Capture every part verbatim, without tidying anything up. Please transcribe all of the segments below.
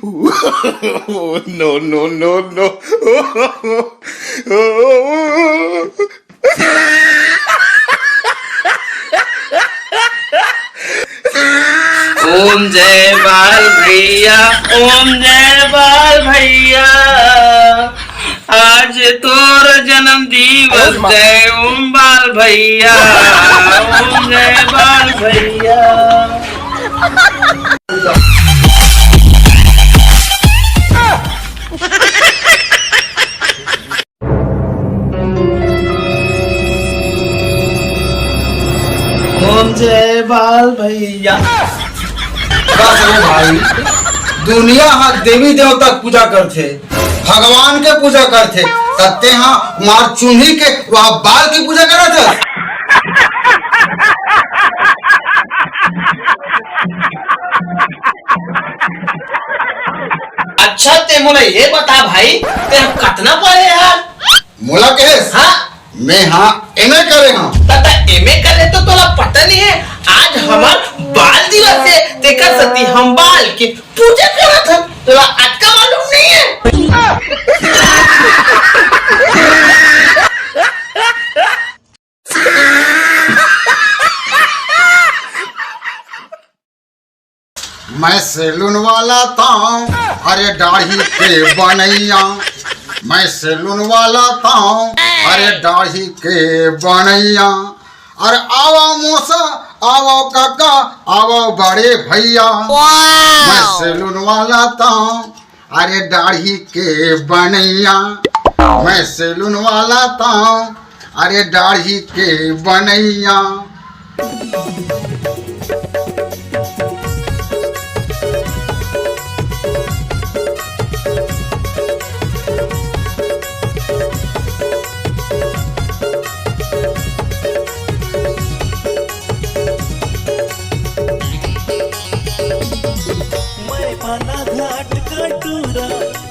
Oh, no, no, no, no. ओम जय बाल भैया, ओम जय बाल भैया, आज तोर जन्म दिवस, जय ओम बाल भैया, ओम जय बाल भैया। ओम जय बाल भैया। बस रे भाई, दुनिया ह देवी देवता के पूजा करथे, भगवान के पूजा करथे, त तेहा मार चुन्ही के वह बाल के पूजा करत हस। अच्छा, ते मोला ये बता भाई, ते कतना पढ़े हस? मोला कहेस? हाँ। मैं हाँ एमए करे हूँ। त एमए करे तो तोला पता नहीं है, आज हमार बाल दिवस है, तेकर सती हम बाल के पूजा करत हन, तोला अतका मालूम नहीं है। मैं सैलून वाला ताऊं, अरे दाढ़ी के बनैया। मैं सैलून वाला ताऊं, अरे दाढ़ी के बनैया। अरे आवा मोसा, आवा काका, आवा बड़े भैया। मैं सैलून वाला ताऊं, अरे दाढ़ी के बनैया। मैं सैलून वाला ताऊं, अरे दाढ़ी के बनैया। मैं बालाघाट का टूरा,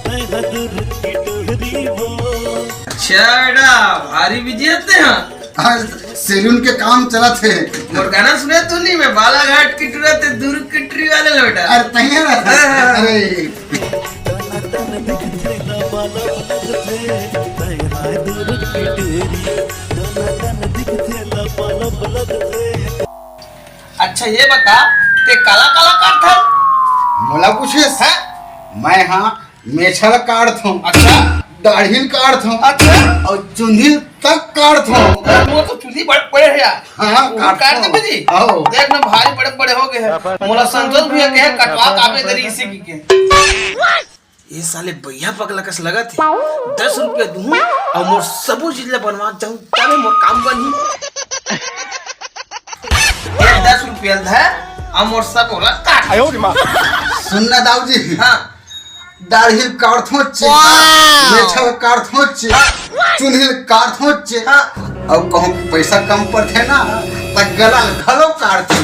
मैं हदुर की टोहरी वो। अच्छा बेटा, भारी बिजी हते हाँ। आज सैलून के काम चलत हे। मोर गाना सुने तो नहीं, मैं बालाघाट की टूरा ते दुर्ग की टूरी वाले लो बेटा। अरे तैयार है। हाँ, हाँ, हाँ। अरे। अच्छा ये बता, ते काला काला काटथस? मोला पूछेस? हैं? मैं हाँ मेछा ल काटथों। अच्छा। दाढ़ी ल काटथों। अच्छा। अउ चुंदी तक काटथों। अरे, मोर तो चुंदी बड़े बड़े हे यार। हाँ, वो काट दे काटथों। बजी। आओ। देख ना, भारी बड़े बड़े हो गए हैं। मोला संतोष भैया कहे कटवा काबे करी इसी की के। ये साले भैया पगला कस लगत हे। दस रुपया दूँ अउ मोर सबो चीज ला बनवा जाऊँ, तबे मोर काम बनही। ये दस रुपया धर अउ मोर सबो ला काट। सुन ना दाऊ जी। हाँ। दाढ़ी काटथों चे, मेछा काटथों चे, चुन्ही काटथों चे। हाँ। अउ कहूँ पैसा कम पड़थे ना, त गला घलो काटथों।